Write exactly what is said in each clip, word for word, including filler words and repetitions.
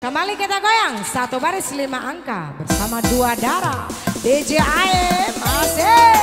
Kembali kita goyang satu baris lima angka bersama Dua Darah, D J Ae, masih.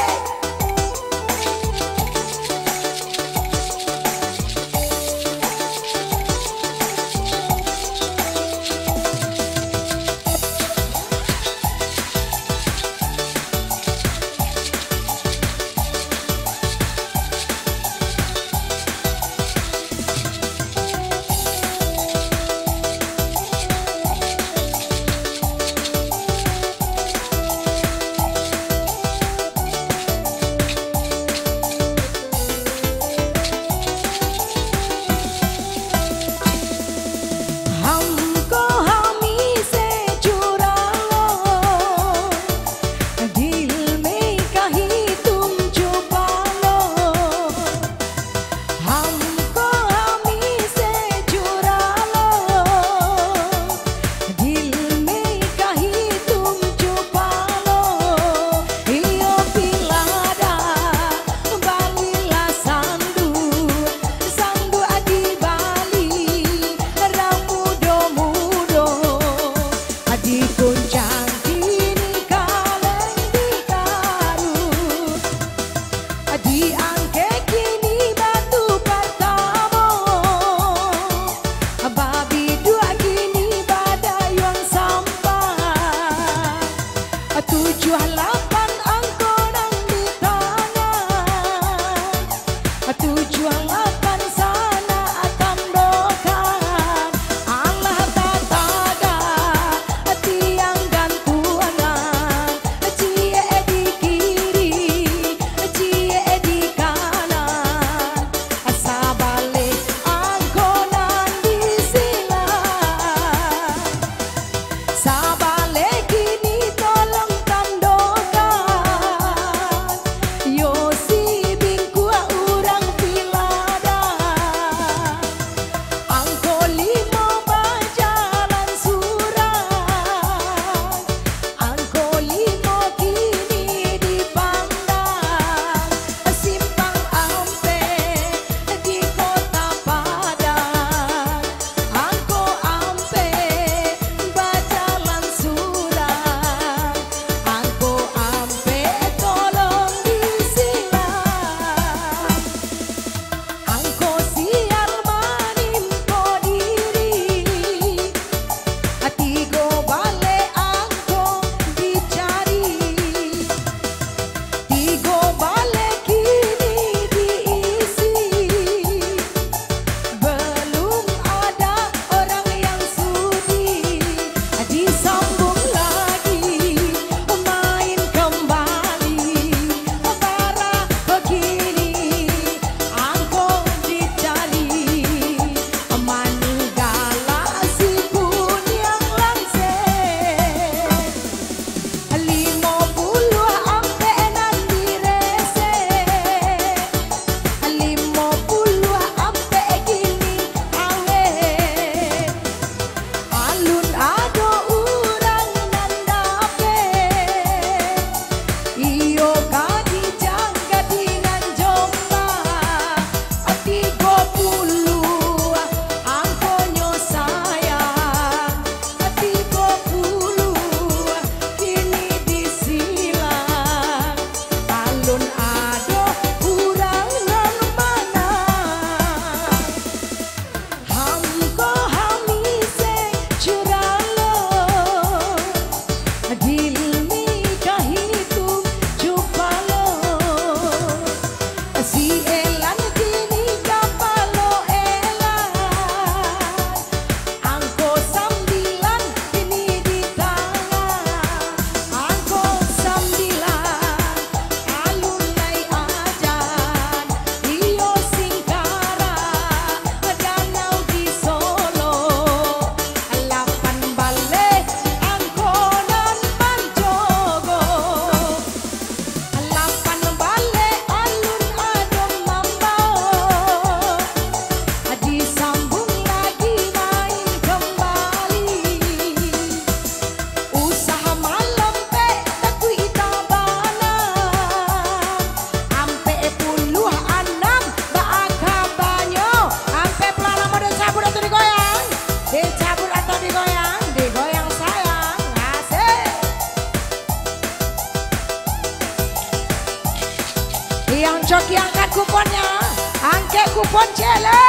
Kuponnya, angkek kupon celo.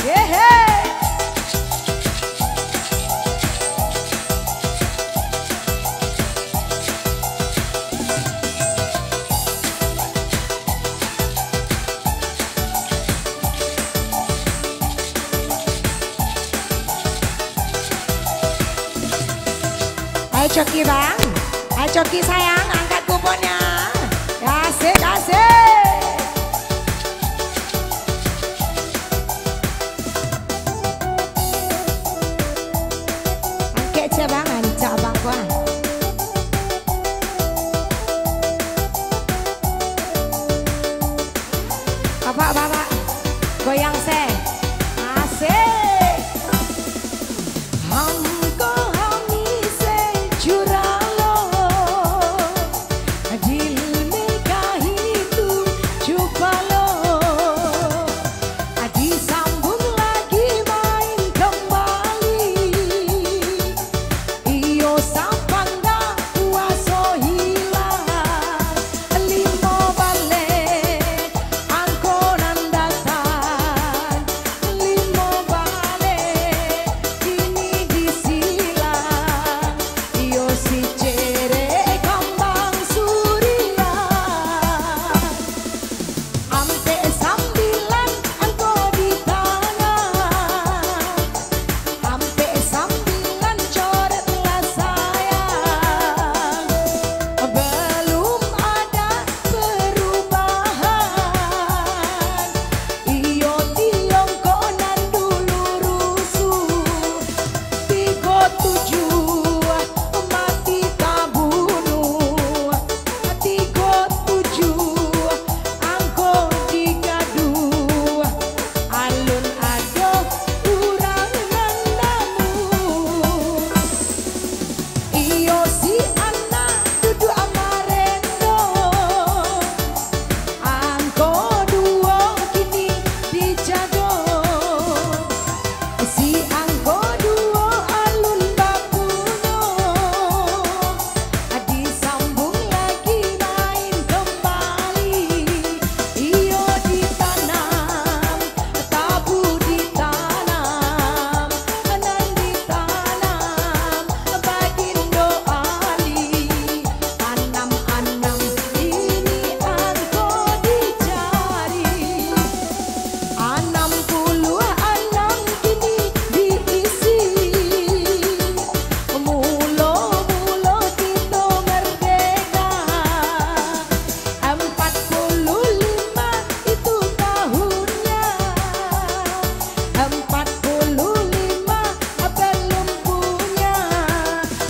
Yehe. Ayo Coki bang, ayo Coki sayang, angkat kuponnya. Asik, asik. Angkek ce bang, rancak bang kuah. Bapak, bapak, goyang se. Asik. Angko ami se curalo, dilmekahi tu cupalo, disambung lagi main kembali. Iyo sapangga puaso hilang, limo baleh angko nan datang, limo baleh kini disilang. Iyo si cerek kambang suriah. Ampek sambilan angko ditanam, ampek sambilan coret lah sayang. Belum ada perubahan. Iyo tiongkok nan dulu rusuh. Tigo tujuah mati tabunuh, tigo tujuah angko digaduah, alun ado urang nan namuah. Iyo si anak duduak marendo, angko duo kini dijago. Si angko duo alun bapunyo, disambung lagi main kembali. Iyo ditanam, tabu ditanam, nan ditanam Bagindo Ali. Anam-anam ini angko dicari. Anam puluah anam kini diisi. Mulo-mulo kito merdeka, empat puluh lima itu tahunnya. Empat puluh lima belum punya.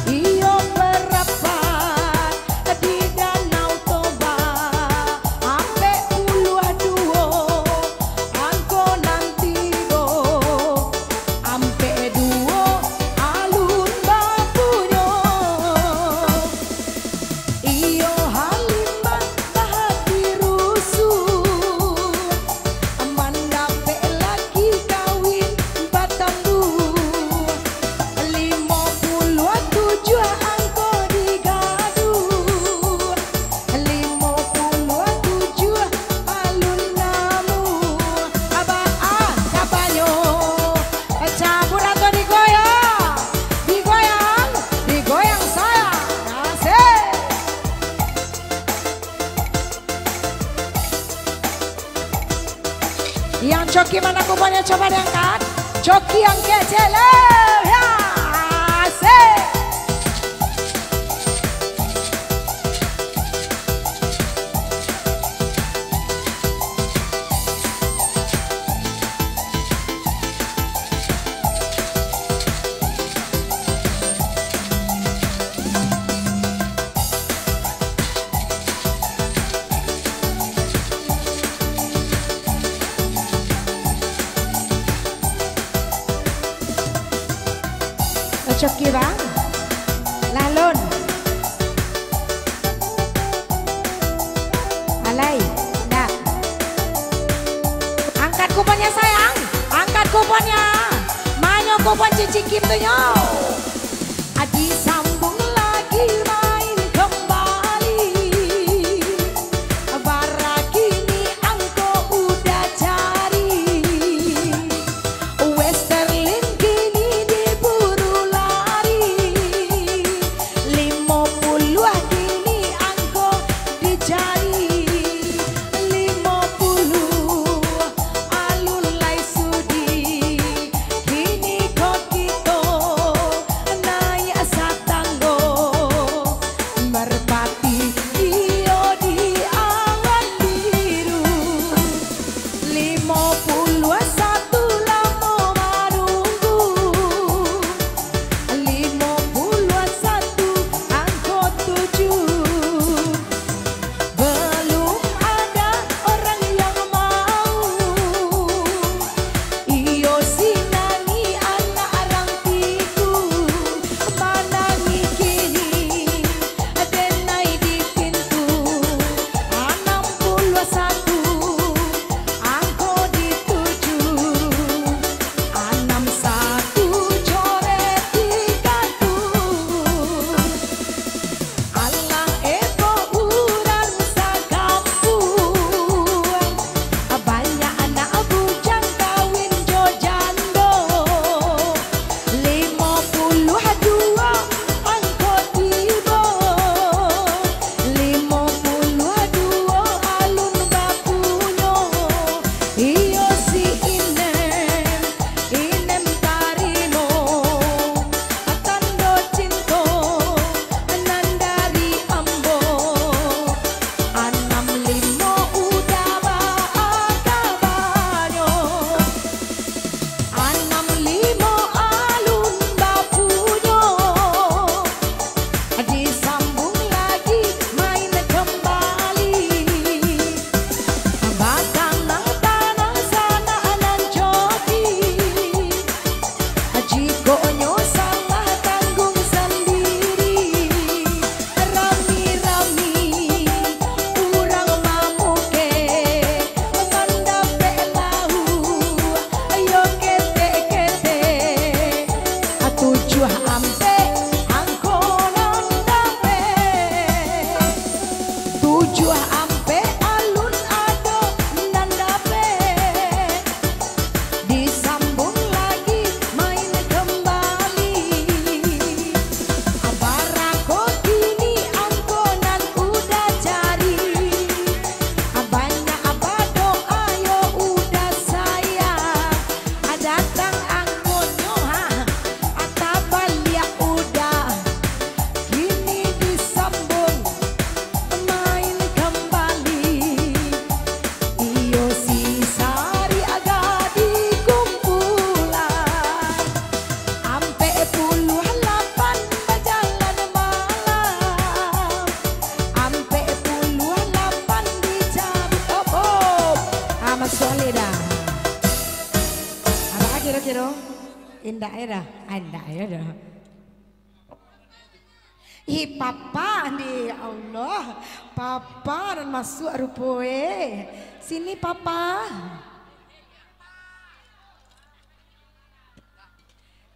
Iyo barapat di Danau Toba, ampek puluah duo angko nan tibo, ampek duo alun bapunyo. Iyo Halimah bahati rusuh, mandapek laki kawin batambuah. Limo puluah tujuah angko digaduah, limo puluah tujuah alun namuah. Abah, ah, kabanyo, cabut atau digoyang? Digoyang, digoyang sayang. Asik. Yang coki mana kuponnya, coba diangkat. Coki angkek celo, ya, asik. Coki bang, lalon. Alai, ndak. Angkat kuponnya sayang, angkat kuponnya. Manyo kupon Cici Kim tu nyo. Adi sambung lagi main kembali. Bara kini Ayo dah, anda ayo dah. Ih, papa ni, ya Allah. Papa nan masuk rupo, eh. Sini, papa.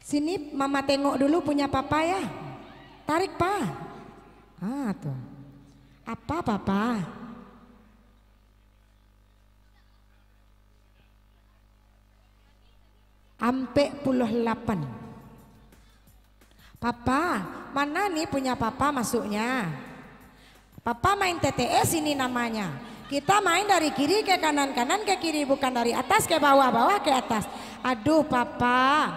Sini, mama tengok dulu punya papa, ya. Tarik, pa. Ah, tuh. Apa, papa? Ampek puluh lapan. Papa, mana ni punya papa masuknya? Papa main T T S ini namanya. Kita main dari kiri ke kanan, kanan ke kiri, bukan dari atas ke bawah, bawah ke atas. Aduh, papa.